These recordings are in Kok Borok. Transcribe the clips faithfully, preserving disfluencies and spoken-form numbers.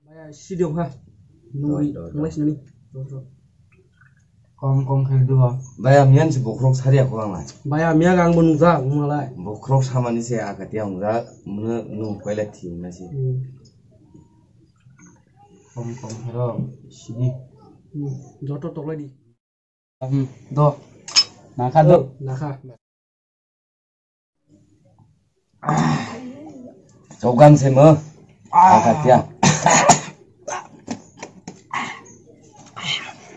Baya, sidi wngkha. Nungwi, do, do, do, thanglaisini. Kom, kom khe duha. Baya, miyan si bokhorok sariya kho ang lai. Baya, miya ang bo nukjak, wngmalai. Bokhorok samani se akatiya wngjak, mwnwi nung koila thi wngnai se. Hmm. Kom, kom khe ro, sidi. Hmm, joto toklai di. Hmm, do. Nakha do. Oh, nakha. Chogang se mo. Ah. Angkat ya.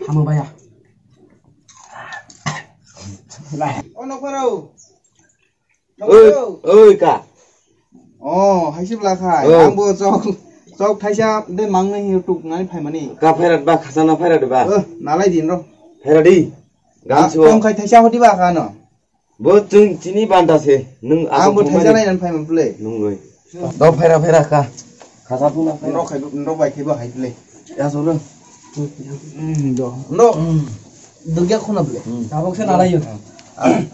Hamo baya. Ono koro. Oi, oi, ka. Oh, hai se bwla khai. Oh. Ang bo chok, chok thaisa de mang nai YouTube nai phai mani. Ka phairat ba, khasana phairat ba. Oh, nalai din ro. Phairat di. Gan ah, siwo. Tong khai thaisa hodi ba ka no. Bo chwng chini banta se. Nung ang bo thaisa nai nan phai man pule. Nung oi. Do phaira phaira ka. Khasa tu na phaira. Nrok khai, nrok bai khai bo hai pule. Ya so ro. Hmm, do. No. Hmm. Dugya khona pule. Hmm. Tabok se nalai yo. Ah.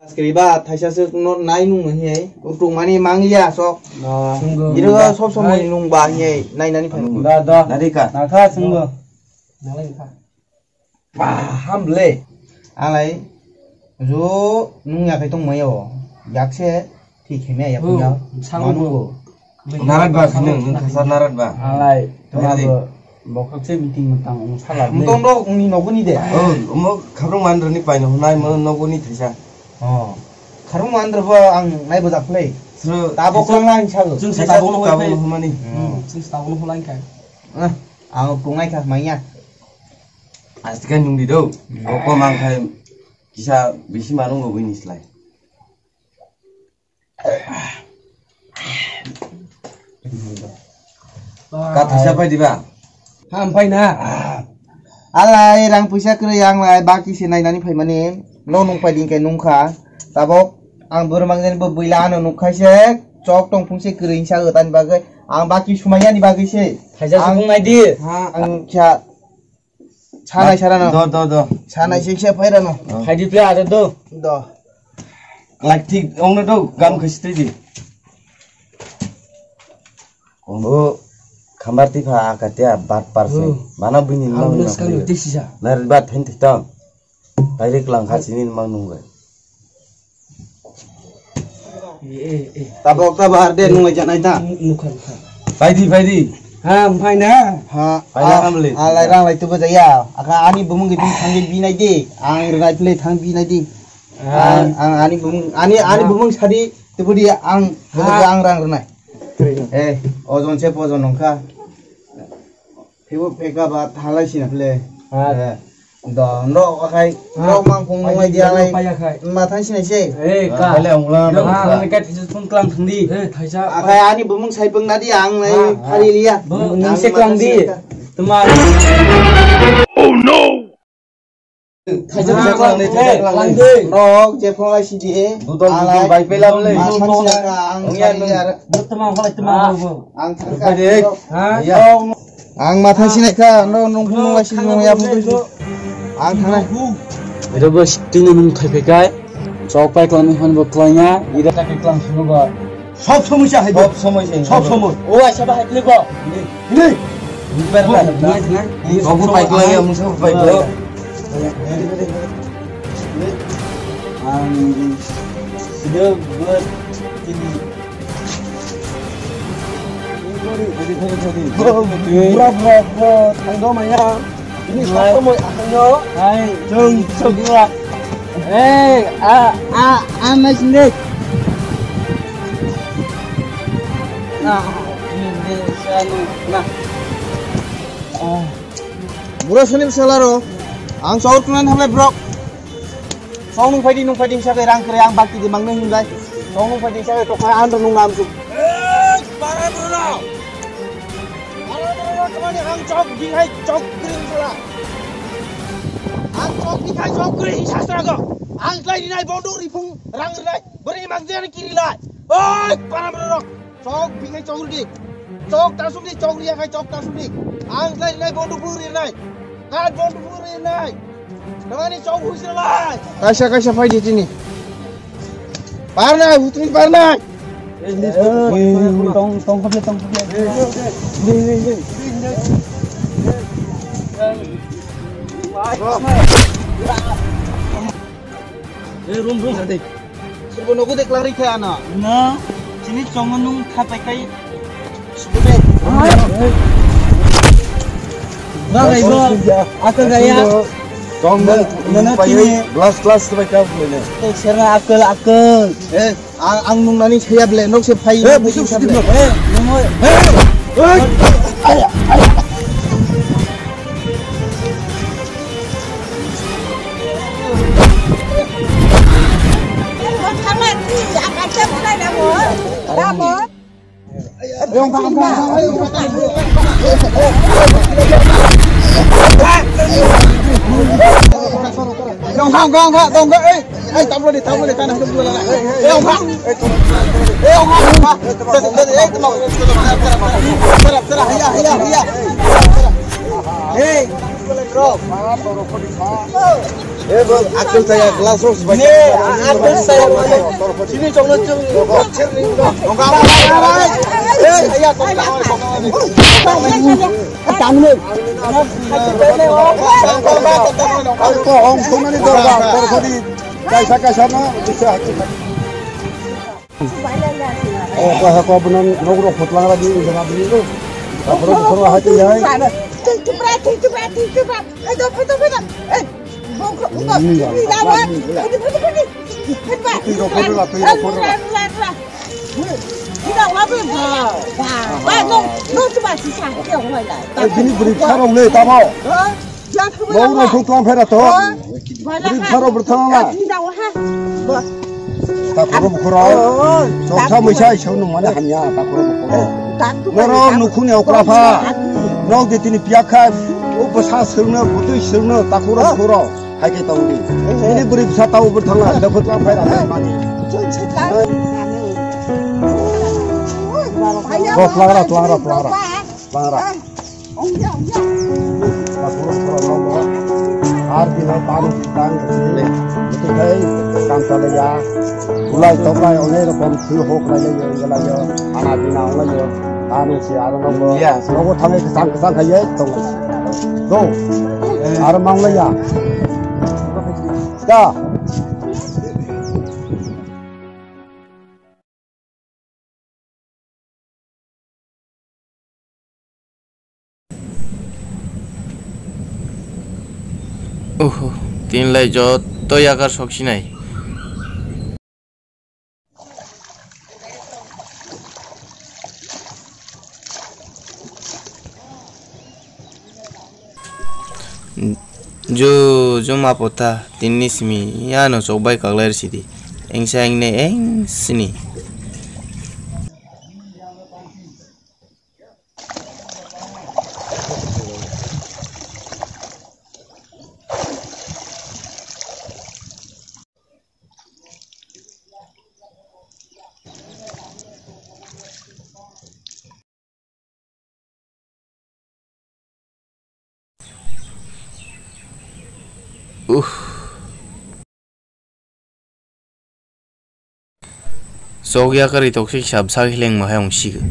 Askri ba thaisa se no nai nung no hiyai. Utung mani mangliya sok. Ah. Iro sob sob mani nung ba hiyai. Nai nani phai. Da, da. Nari ka. Nakha sunggo. Nalai ka. Ba hamle. Alai. Jo nung ya kai tong mayo. Yak se. Thik himya ya punya. Sango. Narat ba khani, nung khasa narat ba. Alai, tuma bo, bokhok se meeting mantang ung sala. Mantong do ungni nogo ni de. Oh, omo khabrung mandra ni paino hunai mo nogo ni thaisa. Oh. Khabrung mandra bo ang nai bo jaklei. Tabok lang nai sago. Chwng se tabok no hulai humani. Hmm, chwng se tabok no hulai kai. Ah, ang tungnai kha manya. Astika nung di do. Boko mang khai kisa bisi manung go bini slai. Ka thaisa pai diba? Ham pai na. Alai rang puisa kwrwi ang lai baki se nainani phaimani. No nung pai din khe nungkha. Tabok ang bwrwmang jani bo bwila ano nukkhai se chok tong phung se kwrwi sa tani bagwi ang baki sumaya ni bagwi se. Thaisa ang sukung nai di. Ha ang kha. Sanai sarano. Do, do, do. Sanai siksa pairano. Oh. Khaidi pya ado do. Do. Klak thik ongno do gam khastri di. Kongo khambar tipha akatia bat parse. Oh. Mana bini. Ang mang bini na skang bini. Tik sisa. Nar bat hen thitang. Direct lang kha sini mang nungwe. Tabok ta bahar de nung janai ta. Nukha, nukha. Paidi, paidi. Ha, phai na. Ha. Paida kamle. Alai rang lai tubo jaya. Aka ani bumung gitu thangge binai de. Ang rinai pele thang binai de. Ang, ang ani bumung, ani, ani bumung sadi tubo di ang, ang rang rinai. Eh, ojon se pojon nongkha. Phebo pheka ba thalai sina phle. Ha. Eh, do, ndo akai, ndo mang phung ngai dia lai. Paya khai. Ma thang sina se. Eh, ka. Pale ongla. Ndo ha, ngai ka thisa thung klang thang di. Eh, thaisa. Akai ani bumung sai pung nadi ang nai phari liya. Bo, ni se klang di. Tuma. Oh no! Thaijak klang de, thaijak klang de. Nok je phone lai sidi. Budol budol bai pela bole. Ang ya. Tama hoi tama hoi. Ang thangka. Ha? Ya. Ang matha sinai kha, no nung phone lai sidi nung ya phone. Ang thangnai. Ero bo sitini nung thai phekai. Chok pai klang nung phan bo klanya. Ida ta klang sunu ba. Sob somoi se hai. Sob somoi se. Sob somoi. O aisa ba hai kle ko. Ni. Ni. Ni ber ba. Ni. Ni. Sob pai ko ya, musa pai ko. Ang sida ber. Bro, bro, bro, thang do maya. Ini sob somoi akhirnya. Hai, jeng, jeng. Eh, a, a, a, mas ni. Nah, ini, ini, sana. Nah. Ah. Bro, sini salah ro. Ang sahur tunan hamle, bro. Song nung phaidi, nung phaidi, sa rang kre, ang bakti di mang nung hinjai. Song nung phaidi, sa to kha an nung nam su. Eh, para bro. Ang chok di hai chok green sala. Ang chok di hai chok green sastra go. Ang lai di nai bondo ri phung rang ri nai. Beri mang jani kiri lai. Oi, para bro. Chok di hai chok di. Chok tasuk di chok ri hai chok tasuk di. Ang lai di nai bondo buri nai. Nai bondo buri nai. Nani chok hui sala. Kaisa kaisa phai di tini. Par nai, utri par nai. Tong, tong, tong, tong. Eh, rum, rum. Serbo nogo de klari khe ano. Na, chini chongo nung khapai kai. Bagai bo, akal gaya. Tong, nana, nana pai, chini glass, glass bai kap lene. Tei serna akal, akal. Eh, ang, ang nung nani saya ble, nok se pai. Eh, busuk sedih nok. Eh, nung. Eh, eh. Hey, akal saya glass rok sebagai. Akal saya. Sini chongno chong. Hey, ya, tong. Tamni. Ang ko hong sunani dorba, dorba di. Kaisa kaisa no, bisa hakil. Oh, kaya ko bunan nogro khotlang ra di, jana di. Tapro khotlang ra hati yai. Thank you, bra, thank you, bra, thank you, bra. Hai do, hai do, hai do. Eh, bongkro, bongkro. Ini, ini, ini. Ini, ini, ini. Ini, ini, ini. Ini, ini, ini. Ini, ini, ini. Ini, ini, ini. Ini, ini, ini. Eh, bini bwrwi bwsarok le tamo. Mau rok thung tong phai ra to. Bwrwi bwsarok bwrwi thang la. Takuro bukhuro. Choksa muisa isau nung mane hamya takuro bukhuro. Noro nukhuni okra pha. Nok de tini piyak kha. O bwsa sirno, butui sirno takuro bukhuro. Hai khe tong di. Bini bwrwi bwsa tao bwrwi thang la. Dakho tong phai ra mani. Bo tlangra, tlangra, tlangra. Tlangra. Ar bini tang tang sini. Itu kai kam chalai ya. Ulai tokai onai rokom thil hok lai ya, lai ya. Ana bina onai ya. Tamo si aro nogo. Ya. Nogo thangai kesang kesang kai ya. Tong. Do. Aro mang lai ya. Da. Uhu, tinlai joto yakar soksinai. Ju, ju ma pota, tinni simi, ya no chok bai kaglai sidi. Engsa engne, eng sini. Uh. Chok ya kwrwi tok sik sab sak hileng ma hai ong sik.